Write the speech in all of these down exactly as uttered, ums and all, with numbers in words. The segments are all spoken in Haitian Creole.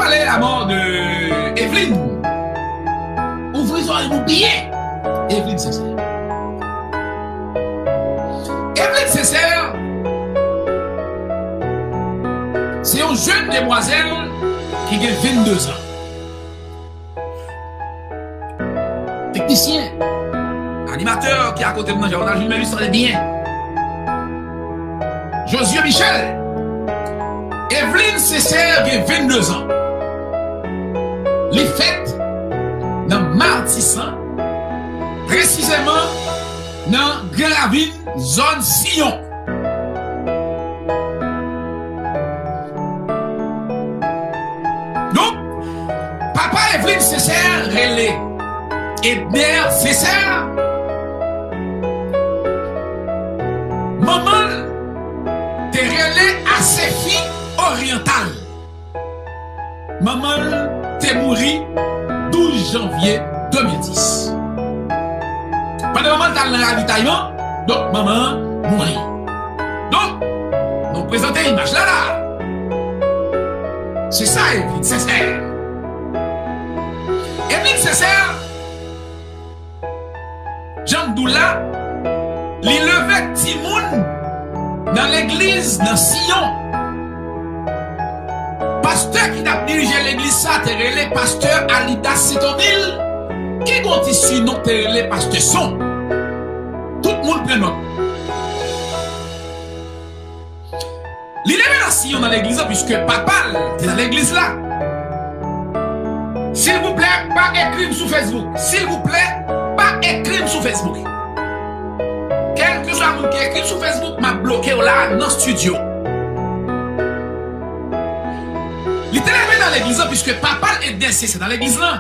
Pale la mò de Evelyne. Ouvri zòrèy nou byen. Evelyne Sincère. Evelyne Sincère, se yon jèn demwazèl ki gen vennde zan. Teknisyen, animatè ki akote m nan, Jean-Ronald Gilbert, tande byen. Josué Michel, Evelyne Sincère gen vennde zan. Li fèt nan Matisan, presizèman nan Gran Ravin, zòn Siyon. Donk, papa Evelyne Sincère rele Edner Sincère. Manman l te rele Asefi Oryantal. Manman l te mouri douz janvye de mil dis. Pandan manman l t al nan ravitayman, donk manman an mouri. Donk, nou prezante imaj la la. Se sa Evelyne Sincère. Evelyne Sincère, jan m di w la, li leve timoun nan legliz nan Siyon. Pastè ki t ap dirije legliz sa te rele pastè Alida Sentomil, ki gon ti sinon te rele pastè Son. Tout moun pran nòt. Li leve nan Siyon nan legliz la, piske papa l te nan legliz la. Silvouplè, pa ekri m sou Facebook. Silvouplè, pa ekri m sou Facebook. Kèlkeswa moun ki ekri m sou Facebook, m ap bloke w la nan estidyo. Li te leve nan legliz la, piske papa l Edner Sincère nan legliz la.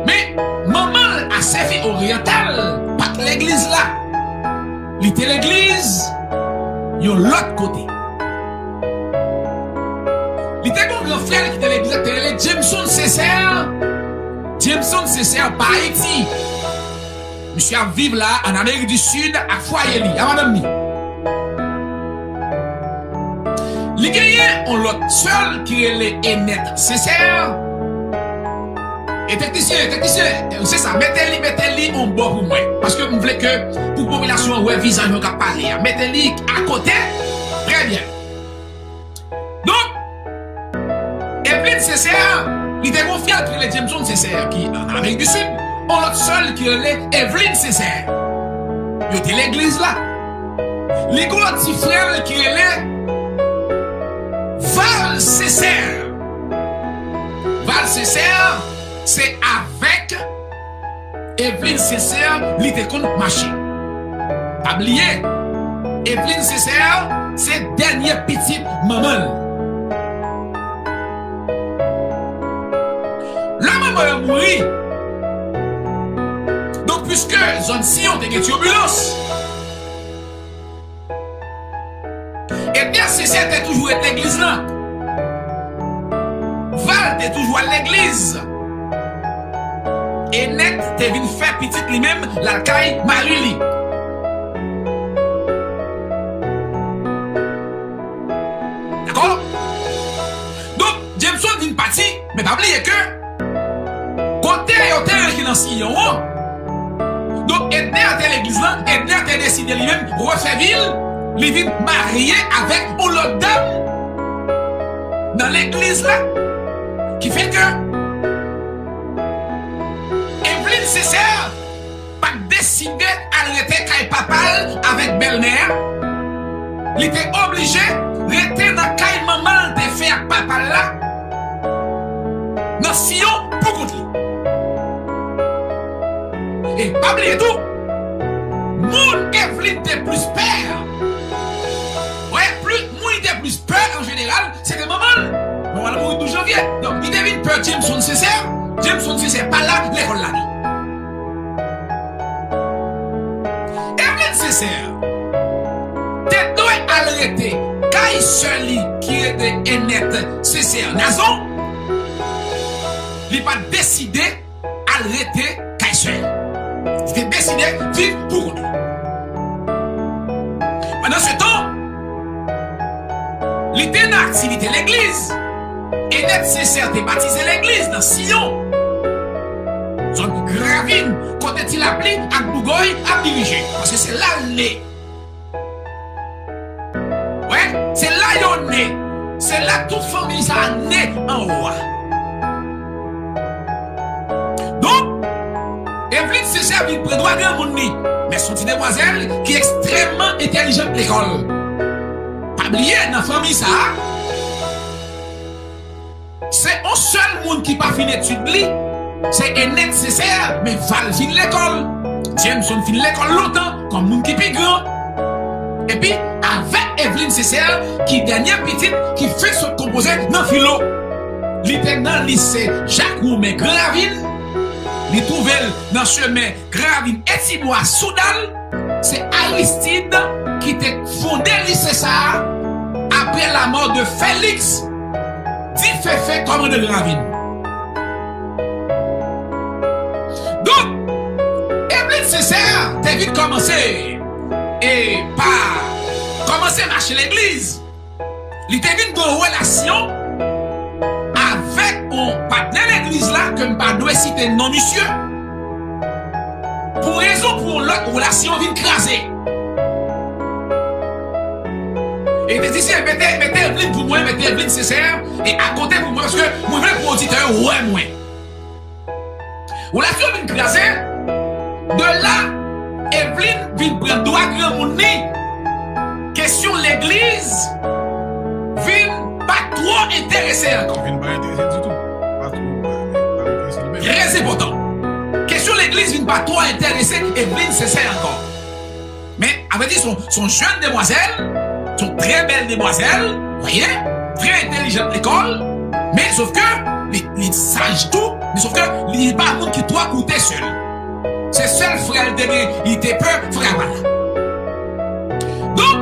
Men, manman l Asefi Oryantal pa t legliz la. Li te legliz yon lòt kote. Li te gen yon gran frè l ki te legliz la, ki te rele Jameson Sincère. Jameson Sincère pa Ayiti. Misye ap viv la, an Amerik di Sid, ak fwaye li, a madanm li. Li genyen yon lòt sè l ki rele Enèt Sincère. E teknisyen, teknisyen, se sa, mete li, mete li yon bò pou mwen. Paske m vle ke, pou popilasyon an wè vizaj mwen k ap pale a. Mete li akote. Trè byen. Donk, Evelyne Sincère, li te gon frè l ki rele Jameson Sincère, ki an Amerik di Sid, yon lòt sè l ki rele Evelyne Sincère. Yo te legliz la. Li gon lòt ti frè l ki rele Val Sincère. Val Sincère, se avèk Evelyne Sincère, li te konn mache. Pa bliye, Evelyne Sincère se dènye pitit manman l. Lè manman yo mouri, donk, piske zòn Siyon te gen tibilans, Enèt Sincère te toujou ret legliz lan. Val te toujou al legliz. Enèt te vin fè pitit li menm, l al kay mari li. Dakò? Donk, Jameson vin pati, men pa bliye ke kote yo te rete nan Siyon an. Donk, Edner te legliz lan, Edner te deside li menm refè vi l, li vin marye avèk yon lòt dam nan legliz la. Ki fè ke Evelyne Sincère pa t deside al rete kay papa l avèk bèlmè a. Li te oblije rete nan kay manman l te fè ak papa l la, nan Siyon, pou kont li. E pa bliye tou, moun Evelyne te plis pè, wè, plis, moun li te plis pè an jeneral, se te manman l. Manman l mouri douz janvye. Donk, li te vin pè Jameson Sincère. Jameson Sincère pa la, lekòl la ni. Evelyne Sincère te dwe al rete kay sè li ki rele Enèt Sincère Nazon. Li pa t deside al rete kay sè l. Li te deside viv pou kont li. Pandansetan, li te nan aktivite legliz. Enèt Sensè te batize legliz nan Siyon, zòn Gran Ravin, kote Ti Lapli ak Bougòy ap dirije, paske se la l ne. Wè, se la yo ne. Se la tout fanmi sa a ne anwo a. Donk, Eveline Sensè vin pran dwa granmoun li, men se yon ti demwazèl ki ekstrèmman entèlijan lekòl. Pa bliye, nan fanmi sa a, se yon sèl moun ki pa fin etid li, se Enèt Sensè, men Val fin lekòl. Jameson fin lekòl lontan, kòm moun ki pi gran. Epi, avèk Eveline Sensè, ki dènye pitit, ki fenk sot konpoze nan filo. Li te nan lise Jak Woumen Gran Ravin. Li twouve l nan chemen Gran Ravin e Tibwa Soudal. Se Aristide ki te fonde lise sa a apre lamò de Fèliks Difefe, kòmandan Gran Ravin. Donk, Eveline Sensè te vin kòmanse e pa kòmanse mache legliz. Li te vin gen yon relasyon avèk yon patnè legliz la ke m pa dwe site non misye. Pou rezon pou yon lòt, relasyon vin kraze. E te di, "Se, mete, mete Eveline pou mwen, mete Eveline Sensè, e akote pou mwen, paske mwen vle pou oditè yo wè mwen." Relasyon vin kraze. De la, Eveline vin pran dwa granmoun li. Kesyon legliz vin pa twò enterese ankò. Vin pa enterese ditou. Pa twò, pa, pa enterese li menm. Trè enpòtan. Kesyon legliz vin pa twò enterese Eveline Sensè ankò. Men, avrèdi, se yon, se yon jèn demwazèl, se yon trè bèl demwazèl, voyez, trè entèlijant lekòl, men sòf ke li, li saj tou, men sòf ke li pa moun ki twò koute sè l. Se sèl frè l te gen, li te pè frè a pa la. Donk,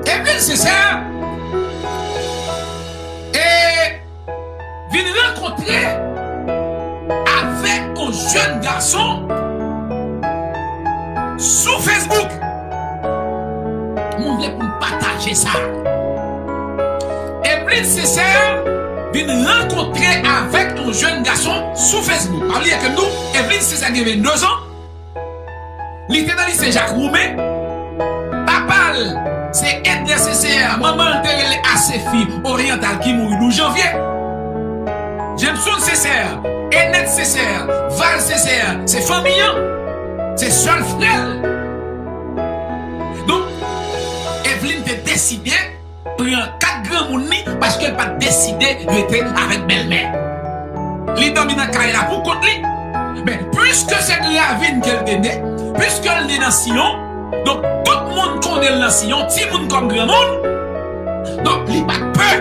Eveline Sensè, e vin rankontre avèk yon jèn gason sou Facebook. Mwen vle pou n pataje sa. Eveline Sensè vin rankontre avèk yon jèn gason sou Facebook. Pa bliye ke nou, Eveline Sensè gen vennde zan. Li te nan lise Jak Woumen. Papa l se Edner Sensè, manman l te rele Asefi Oryantal ki mouri douz janvye. Jameson Sensè, Enèt Sensè, Val Sensè, se fanmi an. Se sèl frè l. Donk, Eveline te deside pran kat granmoun li paske l pa t deside rete avèk bèlmè. Li dòmi nan kay la pou kont li. Men, piske se Gran Ravin ke l te ne, piske l ne nan Siyon, donk tout moun konnen l nan Siyon, timoun kòm granmoun. Donk, li pa t pè.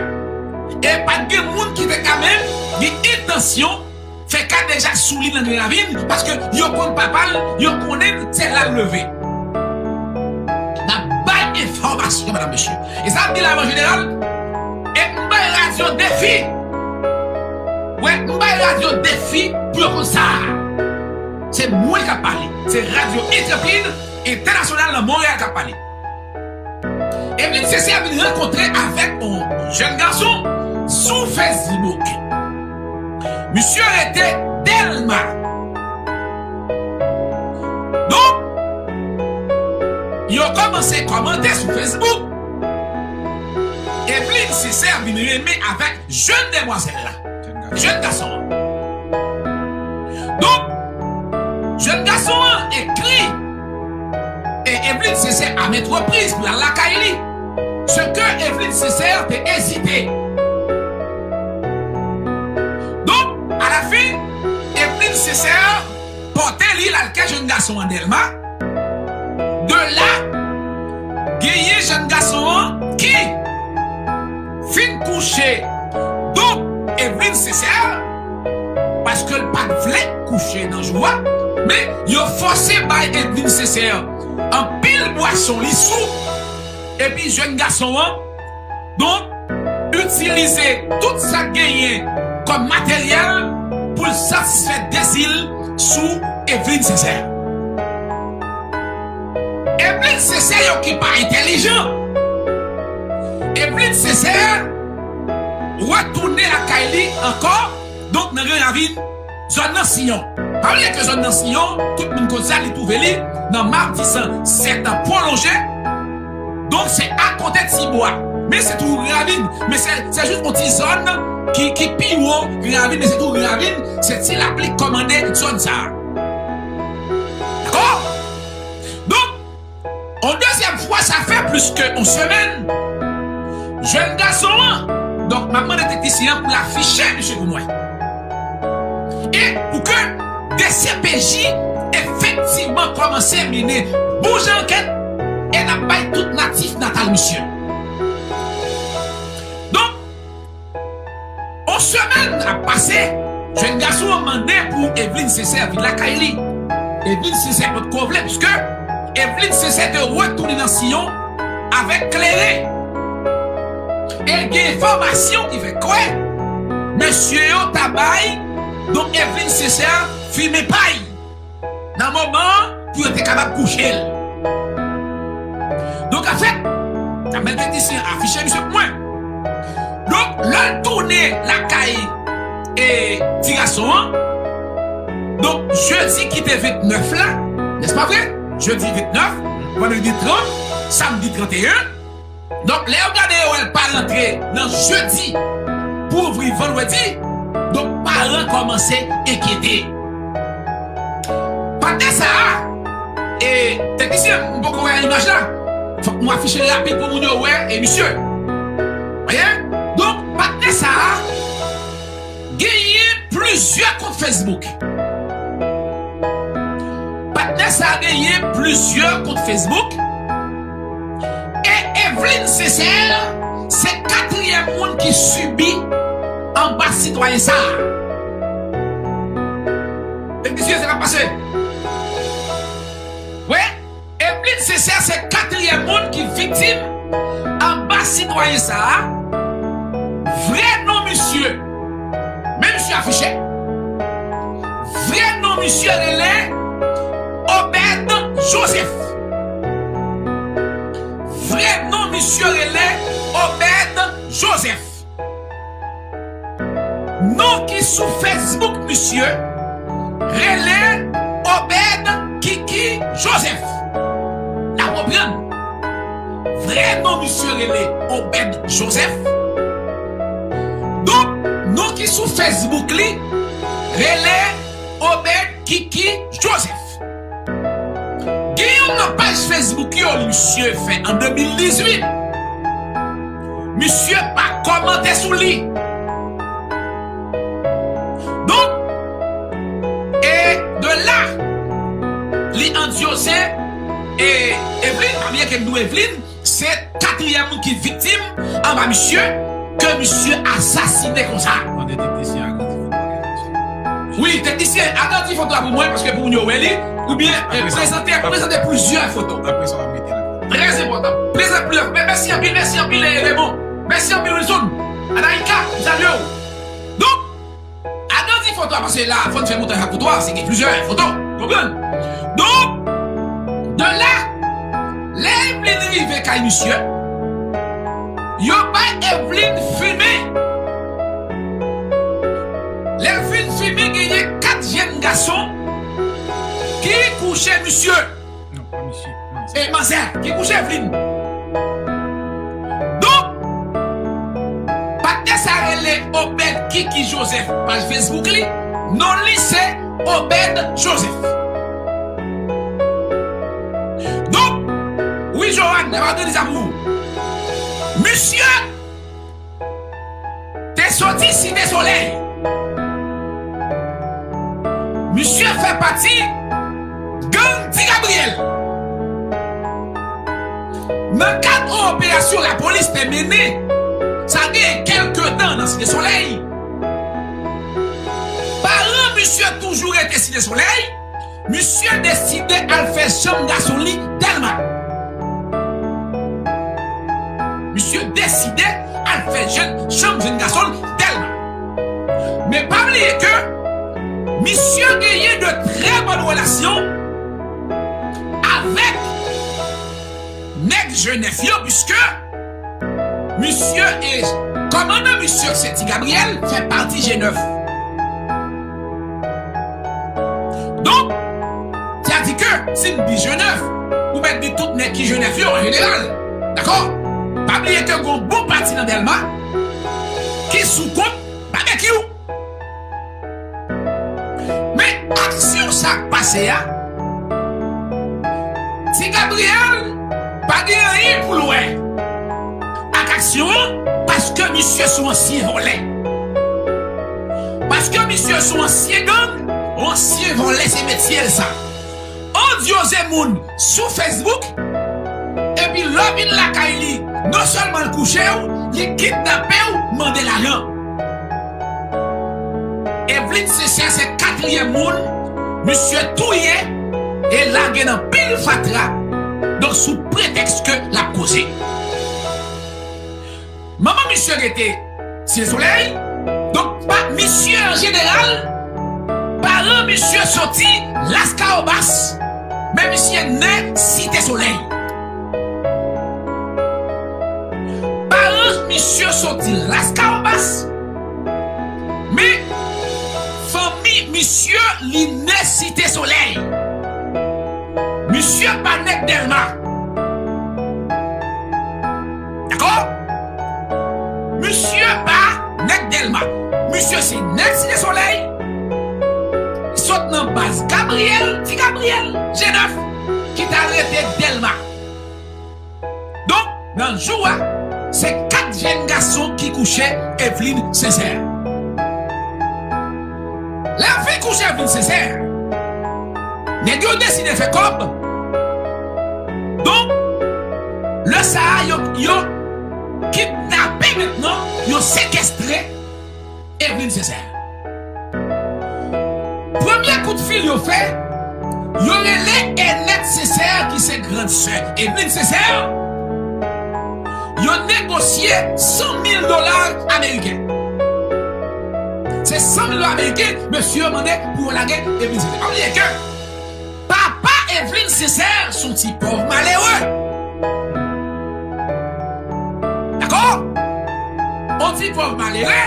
E pa t gen moun ki te ka menm gen entansyon fè kadejak sou li nan Gran Ravin, paske yo konn papa l, yo konnen se la l leve. N ap bay enfòmasyon, medam, mesye. E sa ap di la, an jeneral, e m bay radyo defi. Wè, m bay radyo defi pou yo konn sa. Se mwen k ap pale. Se Radyo Intrepid Entènasyonal nan Monreyal k ap pale. Eveline Sensè vin rankontre avèk yon jèn gason sou Facebook. Misye rete Dèlma. Donk, yo kòmanse kòmante sou Facebook. Eveline Sensè vin renmen avèk jèn demwazèl la. Jèn gason an. Donk, jèn gason an ekri e Eveline Sensè a maintes reprises pou l al lakay li. Ce que Eveline Sensè te ezite. Donk, alafen, Eveline Sensè pòte li l al kay jèn gason an Dèlma. De la, genyen jèn gason an ki fin kouche. Donk, Eveline Sensè, paske l pa t vle kouche nan jou a, men yo fòse bay Eveline Sensè anpil bwason, li sou, epi jèn gason an, donk, itilize tout sa k genyen kòm materyèl pou l satisfè dezi l sou Eveline Sensè. Eveline Sensè yo ki pa entèlijan. Eveline Sensè wè tounen lakay li ankò, donk nan Gran Ravin, zòn nan Siyon. Pa bliye ke zòn nan Siyon, tout moun konn sa, li twouve li nan Matisan sèt an pwolonje. Donk, se akote Tibwa. Men se toujou Gran Ravin. Men se, se jis yon ti zòn ki, ki pi wo Gran Ravin, men se toujou Gran Ravin. Se Ti Lapli k kòmande zòn sa a. Dakò? Donk, yon dezyèm fwa, sa fè plis ke yon semèn, jèn gason an, donk, m ap mande teknisyen an pou l afiche misye pou mwen. E pou ke D C P J efektivman kòmanse mennen bon jan ankèt e n ap bay tout natif natal misye. Donk, yon semèn ap pase, jèn gason an mande pou Evelyne Sincère vin lakay li. Evelyne Sincère potko vle, piske Evelyne Sincère te retounen nan Siyon avèk kleren. E gen enfòmasyon ki fè kwè mesye yo ta bay, donk, Evelyne Sincère fimen pay nan moman an pou yo te kapab kouche l. Donk, anfèt, Amèl Teknisyen afiche misye pou mwen. Donk, lè l tounen lakay e ti gason an, donk, jedi ki te ventnèf la, nèspa vre? Jedi ventnèf, vandredi trant, samdi tranteyen, donk, lè yo gade, yo wè l pa rantre nan jedi pou ouvri vandredi, donk, paran kòmanse enkyete. Patnè sa a, e, teknisyen, m poko wè imaj la. Fòk mwen afiche l rapid pou moun yo wè, e, misye. Wè? Donk, patnè sa a genyen plizyè kont Facebook. Patnè sa a genyen plizyè kont Facebook. E Evelyne Sincère se katriyèm moun ki sibi anba sitwayen sa a. Teknisyen, sa k ap pase? Wi, Evelyne Sincère se katriyèm moun ki viktim anba sitwayen sa a. Vrè non misye, men misye afiche. Vrè non misye rele Obed Joseph. Vrè non misye rele Obed Joseph. Non ki sou Facebook misye rele Obed Kiki Joseph. N ap konprann. Vrè non misye rele Obed Joseph. Donk, non ki sou Facebook li rele Obed Kiki Joseph. Gen youn nan paj Facebook yo misye fè an de mil dizuit. Misye pa kòmante sou li. Donk, e de la, li andyoze, e Evelyne, pa bliye ke m di w Evelyne, se katriyèm moun ki viktim anba misye, ke misye asasine konsa. Mande teknisyen agrandi foto a, mesye. Wi, teknisyen, agrandi foto a pou mwen, paske pou moun yo wè li, oubyen, eh, prezante, prezante plizyè foto. Apre sa, w ap mete l ankò. Trè enpòtan. Prezante plizyè. Mè-, mèsi anpil, mèsi anpil, eh, Raymond. Mèsi anpil, Wilson. Anaïka, m salye w. Donk, agrandi foto a, paske la, fò n fè montaj ak foto a, se gen plizyè foto. Konprann? Donk, de la, lè Evelyne rive kay misye, yo bay Evelyne fimen. Lè l fin fimen, genyen kat jèn gason ki kouche misye. Non, pa misye, manzè. E manzè ki kouche Evelyne. Donk, patnè sa rele Obed Kiki Joseph, paj Facebook li, non li se Obed Joseph. Donk, wi, Johan, n ap di sa pou ou. Misye te soti Site Solèy. Misye fè pati gang Ti Gabriyèl. Nan kad yon operasyon lapolis te mennen, sa gen kèlke tan nan Site Solèy, paran misye toujou rete Site Solèy. Misye deside al fè janm gason li Dèlma. Misye deside al fè jèn, janm jèn gason l Dèlma. Men pa bliye ke misye genyen de trè bòn relasyon avèk nèg Jenèf yo, piske misye e kòman Nan misye se Ti Gabriel fè pati G nèf. Donk, sa di ke si n di G nèf, ou mèt di tout nèg ki G nèf yo an jeneral. Dakò? Pa bliye ke gon bon pati nan Dèlma ki sou kont Babekyou. Men aksyon sa k pase a, Ti Gabriel pa gen anyen pou l wè ak aksyon an, paske misye se yon ansyen vòlè. Paske misye se yon ansyen gang, yon ansyen vòlè, se metye l sa. Andyoze moun sou Facebook, epi lè w vin lakay li, non sèlman l kouche w, li kidnape w, mande lajan. Evelyne Sincère se katriyèm moun misye touye e lage nan pil fatra, donk sou pretèks ke l ap koze. Manman misye rete Site Solèy. Donk, pa, misye an jeneral, paran misye soti Laskawobas, men misye ne Site Solèy. Paran misye soti Laskawobas, men fanmi misye li ne Site Solèy. Misye pa nèg Dèlma. Dakò? Misye pa nèg Dèlma. Misye se nèg Site Solèy. Sot nan baz Gabriel, Ti Gabriel, G nèf, ki ta rete Dèlma. Donk, nan jou a, se kat jèn gason ki kouche Evelyne Sincère. Lè yo fin kouche Evelyne Sincère, nèg yo deside fè kòb. Donk, lè sa a, yo, yo kidnape mentnan, yo sekestre Evelyne Sincère. Premye kout fil yo fè, yo rele Enette Sincère ki se grann sè Evelyne Sincère. Yo negosye san mil dola ameriken. Se san mil dola ameriken mesye yo mande pou yo lage Evelyne Sincère. Pa bliye ke papa Evelyne Sincère se yon ti pòv malere. Dakò? Yon ti pòv malere.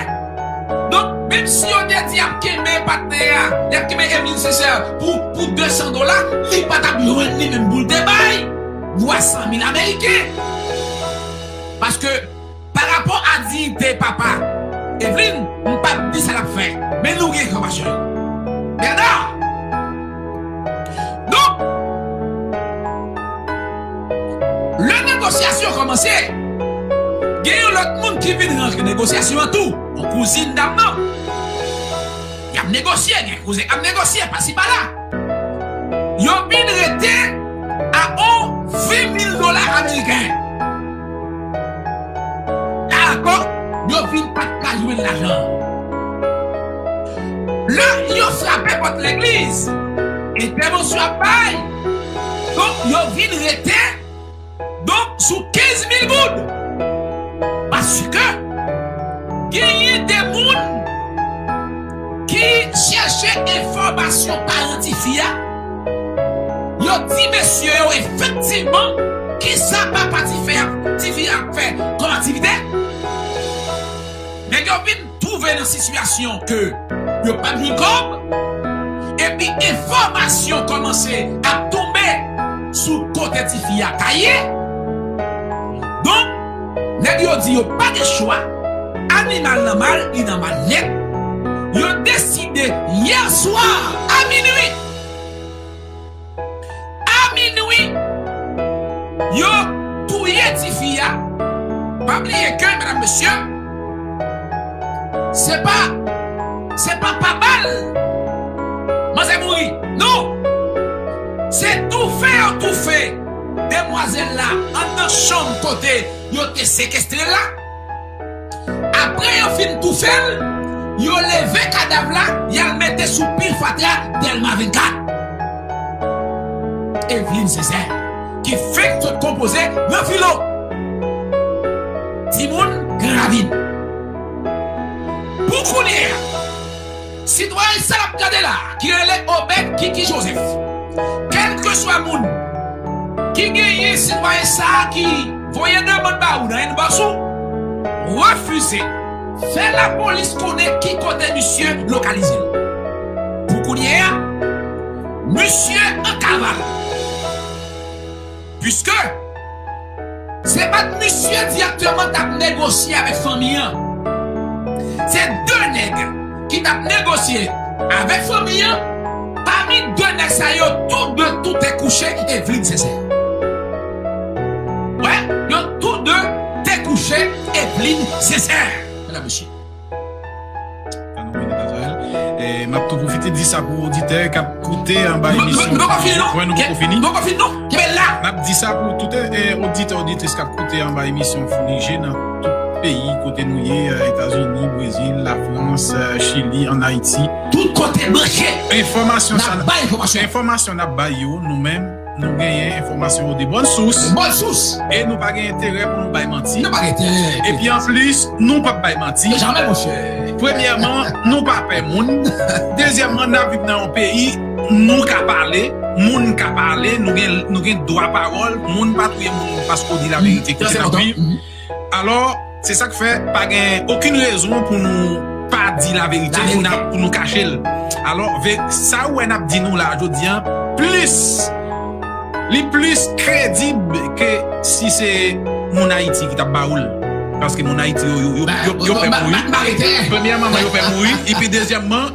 Donk, menm si yo te di y ap kenbe patnè a, y ap kenbe Evelyne Sincère pou, pou de san dola, li pa t ap jwenn li menm pou l te bay vwa san mil ameriken. Paske, pa rapò a diyite papa Evelyne, m p ap di sa l ap fè, men nou gen enfòmasyon yo. Bernard! Donk, lè negosyasyon kòmanse, gen yon lòt moun ki vin rantre negosyasyon an tou, yon kouzin dam nan. Y ap negosye, gen kouzin k ap negosye, pasi pala. Yo vin rete a yon ven mil dola ameriken. Dakò, yo vin pa t ka jwenn lajan an. Lè yo frape pòt legliz, entèvansyon ap bay. Donk, yo vin rete, donk, sou kenz mil goud. Paske genyen de moun ki chèche enfòmasyon paran tifi a. Yo di mesye yo efektivman kisa papa tifi a, tifi a ap fè kòm aktivite. Nèg yo vin twouve nan sitiyasyon ke yo p ap jwenn kòb, epi enfòmasyon kòmanse ap tonbe sou kote tifi a ta ye. Donk, nèg yo di yo pa gen chwa, animal nan mal, li nan mal nèt. Yo deside yè swa a minwi, a minwi, yo touye tifi a. Pa bliye ke, medam, mesye, se pa, se pa pa bal manzè mouri. Non! Se toufe yo toufe demwazèl la anndan chanm kote yo te sekestre l la. Apre yo fin toufe l, yo leve kadav la, y al mete sou pil fatra Dèlma vennkat. Evelyne Sincère, ki fenk sot konpoze nan filo. Timoun Gran Ravin. Pou kounye a, sitwayen sa l ap gade la, ki rele Obed Kiki Joseph, kèlkeswa moun ki genyen sitwayen sa a ki voye demann ba ou nan inbox ou, refize. Fè lapolis konnen ki kote misye lokalize l. Pou kounye a, misye an kaval. Piske se pa t misye dirèkteman t ap negosye avèk fanmi an. Se de nèg ki t ap negosye avèk fanmi an. Pami de nèg sa yo, tou de tou te kouche Evelyne Sincère. Wè, yo tou de te kouche Evelyne Sincère. Medam, mesye. Tan nou fini, Nazarel. E, m ap tou pwofite di sa pou oditè k ap koute anba emisyon. Nou poko fini, non? Wè, nou poko fini. Nou poko fini, non? Kenbe la! M ap di sa pou tout, e, oditè, oditris k ap koute anba emisyon Founi Je nan tout peyi kote nou ye, e, Etazini, Brezil, Lafrans, e, Chili, ann Ayiti. Tout kote branche. Enfòmasyon sa n ap bay, enfòmasyon n ap bay yo, nou menm, nou genyen enfòmasyon yo de bòn sous. De bòn sous. E nou pa gen enterè pou nou bay manti. Nou pa gen enterè. Epi anplis, nou p ap bay manti. Jamè, monchè. Premyèman, nou pa pè moun. Dezyèmman, n ap viv nan yon peyi, nou ka pale, moun ka pale, nou gen, nou gen dwa pawòl, moun pa touye moun paske w di laverite, etsetera. Wi. Alò, se sa k fè pa gen okenn rezon pou nou pa di laverite, pou n ap, pou nou kache l. Alò, ve-, sa ou wè n ap di nou la jodi a, plis, li plis kredib ke si se moun Ayiti ki t ap ba ou l. Paske moun Ayiti yo, yo, yo, yo, yo pè mouri. Premyèman, yo pè mouri. Epi dezyèmman,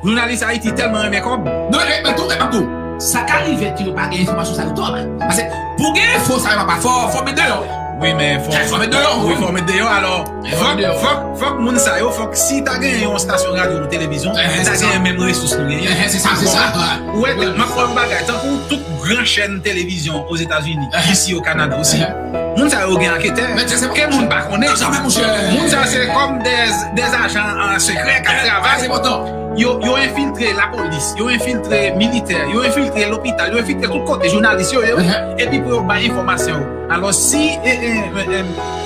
jounalis Ayiti tèlman renmen kòb. Non, men, men tou, men tou, sa ka rive ke yo pa gen enfòmasyon sa yo tou, men. Paske pou gen enfo sa yo, papa, fò, fò met deyò. Wi, men fò, fò met deyò, wi, fò met deyò. Alò, fòk, fòk, fòk moun sa yo, fòk si ta gen yon estasyon radyo ou televizyon, ta gen menm resous nou genyen. Se sa, se sa. Ou wè, m ap fè yon bagay, tankou tout gran chèn televizyon Ozetazini, isi o Kanada osi. Moun sa yo gen anketè. Ke moun pa konnen. Moun sa se kòm de, de ajan, e, sekrè k ap travay. Yo, yo enfiltre lapolis, yo enfiltre militè, yo enfiltre lopital, yo enfiltre tout kote, jounalis yo ye, wi. Epi pou yo bay enfòmasyon yo. Alò, si, e, e, e,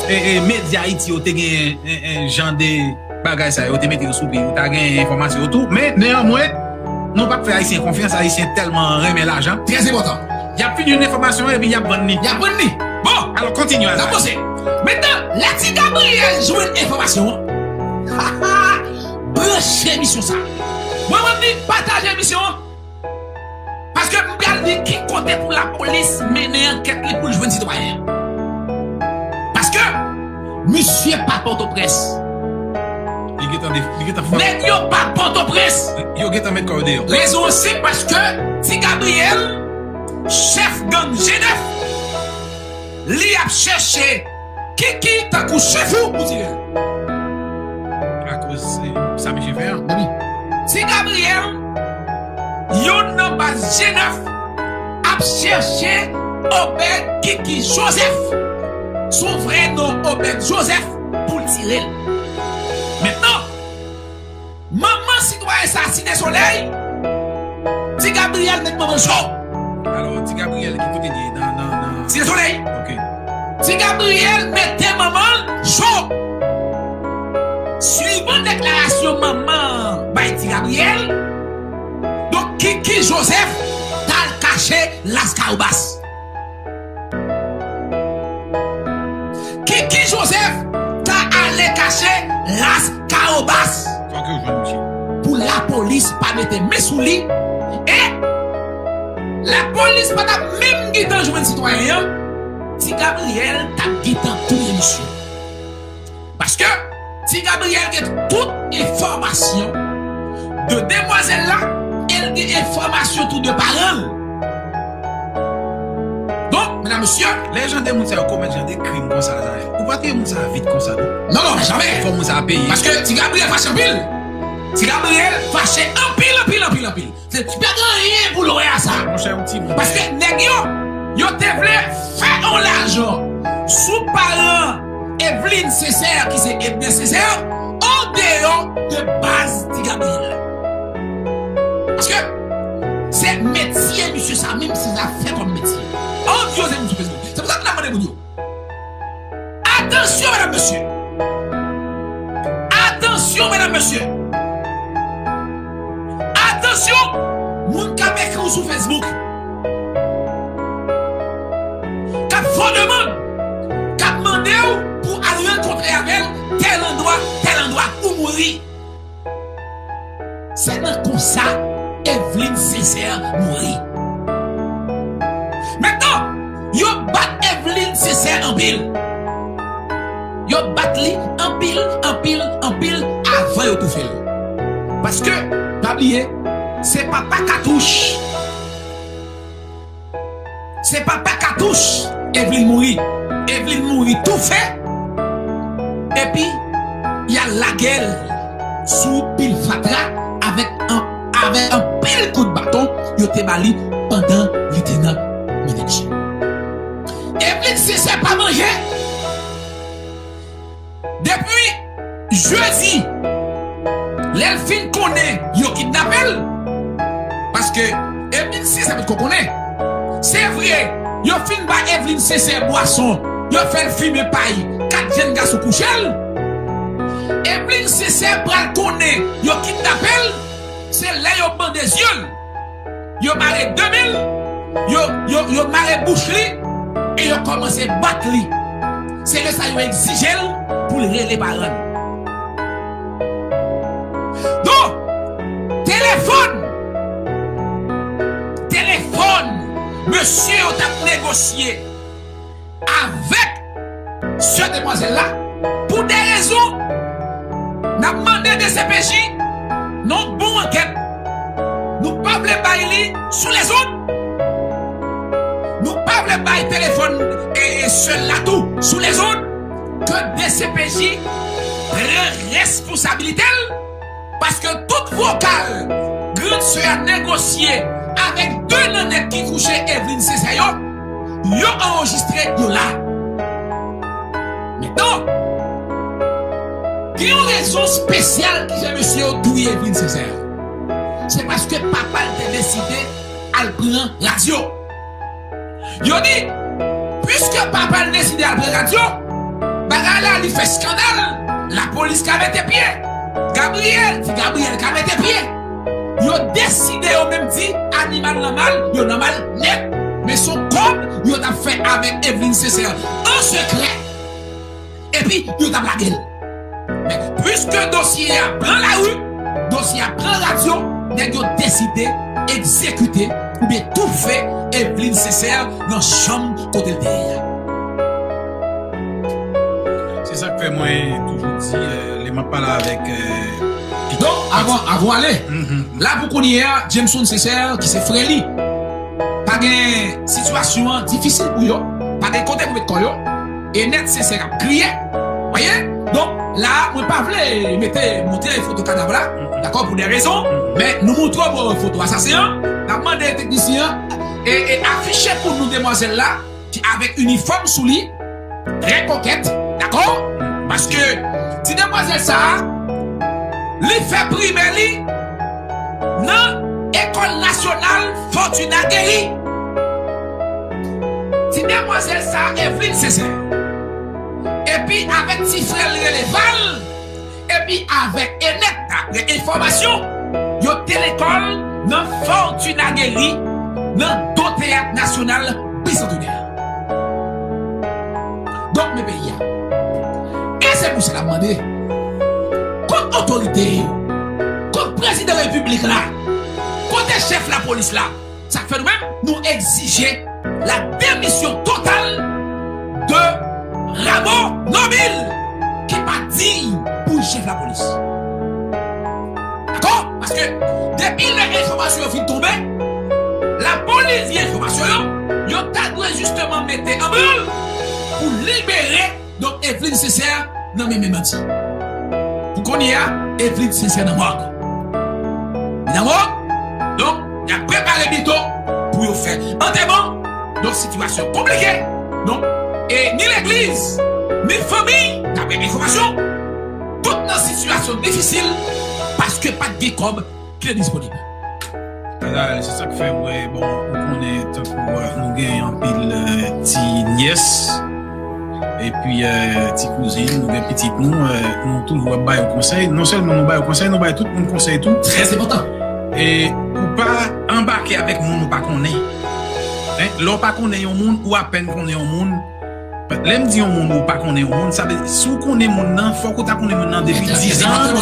e, e, medya Ayiti yo te gen, e, e, jan de bagay sa yo, te mete yo sou pye, yo ta gen enfòmasyon yo tou. Men, neyanmwen, nou p ap fè Ayisyen konfyans, Ayisyen tèlman renmen lajan. Trè enpòtan. Y ap fin jwenn enfòmasyon epi y ap vann li. Y ap vann li. Bon, alò, kontinye, Azarel. N ap poze. Mentnan, lè Ti Gabriyèl jwenn enfòmasyon an, branche emisyon sa. Mwen, mwen di, pataje emisyon an. Paske m pral di ki kote pou lapolis mennen ankèt li pou l jwenn sitwayen an. Paske misye pa Pòtoprens. Li gentan de-, li gentan fè. Nèg yo pa Pòtoprens. Yo gentan met kò yo deyò. Rezon an senp, paske Ti Gabriyèl, chèf gang G nèf, li ap chèche Kiki tankou chifou pou tire l. Akoz, e, sa misye fè an. Ti Gabriyèl, youn nan baz G nèf, ap chèche Obed Kiki Joseph, son vrè non Obed Joseph, pou l tire l. Mentnan, manman sitwayen sa, Site Solèy, Ti Gabriyèl met manman l cho. Alò, Ti Gabriyèl ki kote l ye? Nan, nan, nan Site Solèy. Ok. Ti Gabriyèl mete manman l cho. Swivan deklarasyon manman an bay Ti Gabriyèl, donk Kiki Joseph t al kache Las Cayobas. Kiki Joseph ta ale kache Las Cayobas. Fòk yo jwenn misye. Pou lapolis pa mete men sou li. E lapolis pa t ap menm gentan jwenn sitwayen an, Ti Gabriyèl t ap gentan touye misye. Paske Ti Gabriyèl gen tout enfòmasyon de demwazèl la, e l gen enfòmasyon tou de paran l. Donk, medam, mesye, lè jan de moun sa yo komèt jan de krim konsa la, ou pa touye moun sa vit konsa, non. Non, non, jamè. Fò moun sa peye. Paske Ti Gabriyèl fache anpil. Ti Gabriyèl fache anpil, anpil, anpil, anpil. Se, pa gen anyen pou l wè a sa. Monchè, yon timoun. Paske nèg yo, yo te vle fè yon lajan sou paran Evelyne Sincère, ki se Edner Sincère, andeyò de baz Ti Gabriyèl la. Paske se metye misye sa menm, se sa fè kòm metye. An vyoze moun sou Facebook. Se pou sa m ap mande moun yo. Atansyon, medam, mesye. Atansyon, medam, mesye. Atansyon, moun k ap ekri w sou Facebook, k ap fè w demann, k ap mande w pou al rankontre avè l tèl andwa, Se nan konsa Eveline Sincère mouri. Mentnan, yo bat Eveline Sincère anpil. Yo bat li anpil, anpil, anpil avan yo toufe l. Paske, pa bliye, se papa Katouch. Se papa Katouch Eveline mouri. Eveline mouri toufe. Epi, y al lage l sou pil fatra avèk an, avèk anpil kout baton yo te ba li pandan li te nan menaj li. Eveline Sincère pa manje. Depi jedi, lè l fin konnen yo kidnape l, paske Eveline Sincère potko konnen. Se vre, yo fin ba Eveline Sincère bwason, yo fè l fimen pay, kat jèn gason kouche l. Eveline Sincère pral konnen yo kidnape l, se lè yo bande zye l. Yo mare de men l, yo, yo, yo mare bouch li, e yo kòmanse bat li. Se lè sa yo egzije l pou l rele paran l. Donk, telefòn, telefòn, mesye yo t ap negosye avèk sè demwazèl la, pou de rezon, n ap mande D C P J nan yon bon ankèt. Nou pa vle bay li sou lèzond. Nou pa vle bay telefòn e, e sè l la tou sou lèzond. Ke D C P J pran responsabilite l. Paske tout vokal grann sè a negosye avèk de nan nèg ki kouche Eveline Sincère yo, yo anrejistre, yo la. Mentnan, gen yon rezon espesyal ki fè mesye yo touye Eveline Sincère. Se paske papa l te deside al pran radyo. Yo di, piske papa l deside al pran radyo, bagay la li fè eskandal, lapolis ka mete pye. Gabriel, ti Gabriel ka mete pye. Yo deside yo menm di animal nan mal, yo nan mal nèt. Men se yon kòb yo t ap fè avèk Eveline Sincère an sekrè. Epi, yo t ap lage l. Men, piske dosye a pran lari, dosye a pran radyo, nèg yo deside egzekite oubyen toufe Eveline Sincère nan chanm kote l te ye a. Se sa k fè mwen toujou di, euh, lè m ap pale avèk, euh, Donk, avan, avan w ale, la pou kounye a, Jameson Sincère, ki se frè li, pa gen, sitiyasyon an difisil pou yo, pa gen kote pou met kò yo, Enèt Sincère ap kriye. Wè? Donk, la, mwen pa vle mete, montre foto kadav la, dakò, pou de rezon, men nou montre w foto asasen an, n ap mande teknisyen an, e, e afiche pou nou demwazèl la, ki avèk inifòm sou li, trè kokèt, dakò? Paske ti demwazèl sa a, li fè primè li nan Ekòl Nasyonal Fortune Aguerri. Ti demwazèl sa a, Eveline Sincère. Epi avèk ti frè l rele Val, epi avèk Enèt, daprè enfòmasyon, yo te lekòl nan Fortune Aguerri, nan do Teyat Nasyonal Bisantenè. Donk, men peyi a. E se pou sa n ap mande, kot otorite yo? Kot prezidan repiblik la? Kote chèf lapolis la? Sa k fè nou menm, nou egzije la demisyon total de Rameau Normil, ki pa diy pou chèf lapolis. Dakò? Paske depi lè enfòmasyon yo fin tonbe, lapolis di enfòmasyon yo, yo ta dwe jisteman mete an branl pou libere Donk, Eveline Sincère nan men, men bandi. Pou kounye a, Eveline Sincère nan mòg. Li nan mòg. Donk, y ap prepare byento pou yo fè antèman. Donk, sitiyasyon konplike. Donk, e ni legliz, ni fanmi, daprè enfòmasyon, tout nan sitiyasyon difisil paske pa t gen kòb ki te disponib. Kaka, se sa k fè, wè, bon, ou konnen, tankou, euh, nou gen anpil, euh, ti nyès, epi, euh, ti kouzin, nou gen pitit nou, euh, nou toujou ap ba yo konsèy. Non sèlman nou ba yo konsèy, nou bay tout moun konsèy tou. Trè enpòtan. E ou pa anbake avèk moun ou pa konnen. Hein? Lè w pa konnen yon moun, ou apèn konnen yon moun, Lè m di yon moun ou pa konnen yon moun, sa vle di, si w konnen moun nan, fòk ou ta konnen moun nan depi dizan,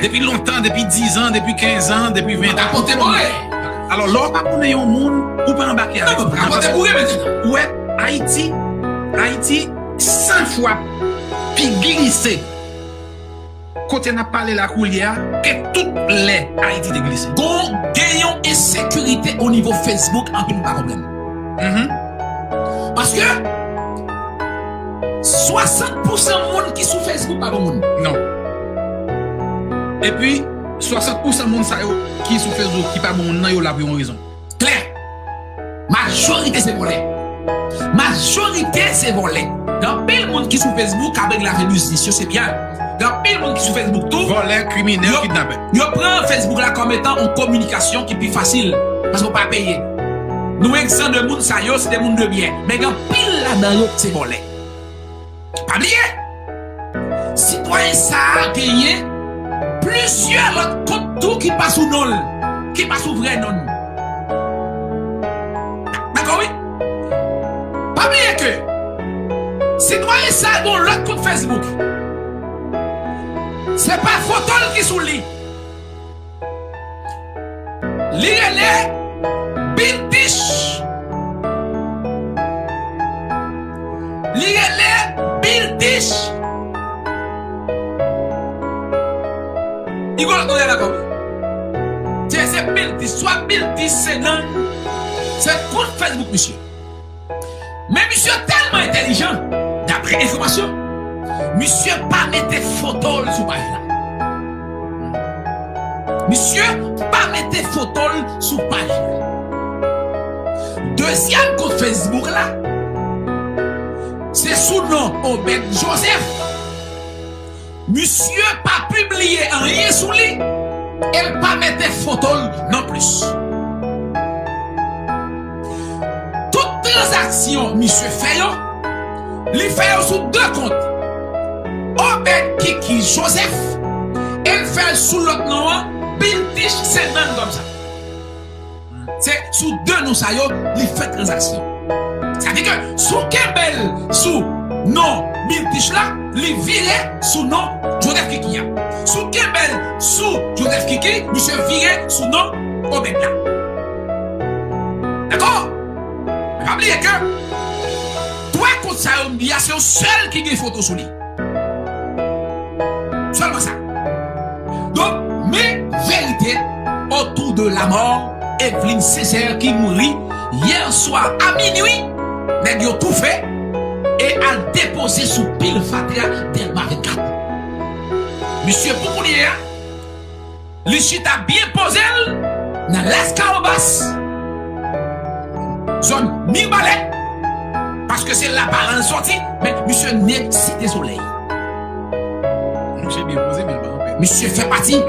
depi lontan, depi dizan, depi kenzan, depi ventan. Alò, lè w pa konnen yon moun, ou pa anbake avèk li. Ou wè, Ayiti, Ayiti, san fwa pi glise kote n ap pale la koulye a ke tout lè Ayiti te glise. Gon, gen yon ensekirite o nivo Facebook, anpil moun pa konprann. Mhm. Paske swasant pousan moun ki sou Facebook pa bon moun. Non. Epi, swasant pousan moun sa yo ki sou Facebook ki pa bon moun nan, yo la pou yon rezon. Klè. Majorite se vòlè. Majorite se vòlè. Gen anpil moun ki sou Facebook k ap regle afè biznis yo, se byen. Gen anpil moun ki sou Facebook tou. Vòlè, kriminèl, kidnapè. Yo pran Facebook la kòm etan yon kominikasyon ki pi fasil, paske w pa peye. Nou egzan de moun sa yo, se de moun de byen. Men gen anpil ladan yo, se vòlè. Pa bliye, sitwayen sa a genyen plizyè lòt kont tou ki pa sou non l, ki pa sou vrè non l. Dakò, wi? Pa bliye ke sitwayen sa a gen yon lòt kont Facebook. Se pa foto l ki sou li. Li rele Biltich. Li rele Biltich. Igor, nou rele ankò. Se, se Biltich. Swa Biltich, se nan, se kont Facebook misye. Men misye tèlman entèlijan, daprè enfòmasyon, misye pa mete foto l sou paj la. Misye pa mete foto l sou paj la. Dezyèm kont Facebook la, se sou non Obed Joseph. Misye pa pibliye anyen sou li, e l pa mete foto l non plis. Tout tranzaksyon misye fè yo, li fè yo sou de kont. Obed Kiki Joseph, e l fè l sou lòt non an, Biltich Senann kòmsa. Se sou de non sa yo li fè tranzaksyon. Sa di ke si w kenbe l sou non Biltich la, li vire sou non Joseph Kiki a. Si w kenbe l sou Joseph Kiki, misye vire sou non Obed la. Dakò? Men pa bliye ke twa kont sa yo m di a, se yon sèl ki gen foto sou li. Sèlman sa. Donk, men verite otou de lamò Evelyne Césaire ki mouri yè swa a minui, nèg yo toufe e al depoze sou pil fatra Dèlma vennkat. Misye, pou kounye a, li chita byen poze l nan Laskawobas, zòn Mibalè, paske se la paran l sòti, men misye nèg Site Solèy. Misye byen poze, men l pa anpè. Misye fè pati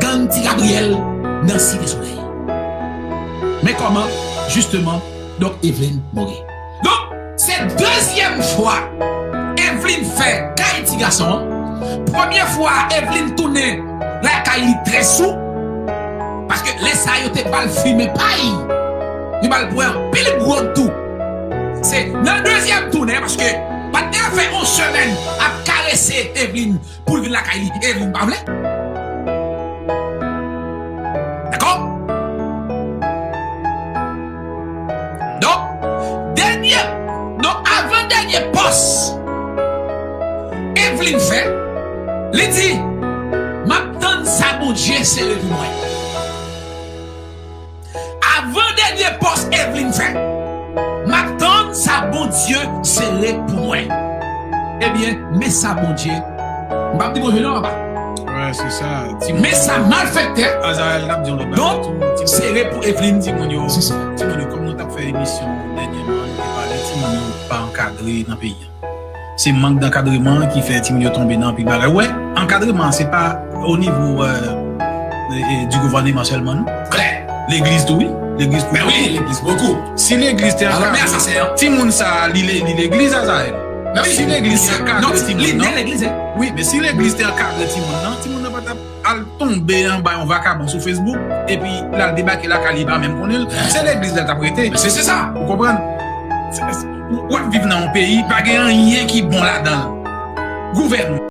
gang Ti Gabriyèl nan Site Solèy. Men kòman, jisteman, donk, Evelyne mouri. Donk, se dezyèm fwa Evelyne fè kay ti gason an. Premye fwa, Evelyne tounen lakay li trè sou. Paske lè sa a, yo te ba l fimen pay. Yo ba l bwè anpil gwòg tou. Se nan dezyèm tounen, paske patnè a fè yon semèn ap karese Evelyne pou l vin lakay li, Evelyne pa vle. Dakò? Donk, dènye, donk, avan dènye pòs Evelyne fè, li di, "M ap tann sa Bondye sere pou mwen." Avan dènye pòs Evelyne fè, "M ap tann sa Bondye sere pou mwen." Ebyen, men sa Bondye, m p ap di Bondye non, papa. Wè, se sa. Men sa malfektè, Azarèl t ap di yon lòt bagay tou. Donk, sere pou Evelyne. Timoun yo, se sa. Timoun yo, kòm nou t ap fè emisyon dènyèman, nou te pale, timoun yo pa ankadre nan peyi a. Se mank dankadreman ki fè timoun yo tonbe nan anpil bagay. Wè, ankadreman se pa o nivo, euh, e, e, di gouvèneman sèlman, non. Klè. Legliz tou, wi. Legliz tou. Men wi, legliz bokou. Si legliz te ankadre timoun sa a, li le-, li legliz, Azarèl. Si legliz te ankadre timoun nan, wi, men si legliz te ankadre timoun nan, timoun nan pa t ap al tonbe anba yon vakabon sou Facebook, epi l al debake lakay li, pa menm konnen l, se legliz la l t ap rete. Men se, se sa. Ou konprann? w ap viv nan yon peyi, pa gen anyen ki bon ladan l. Gouvènman,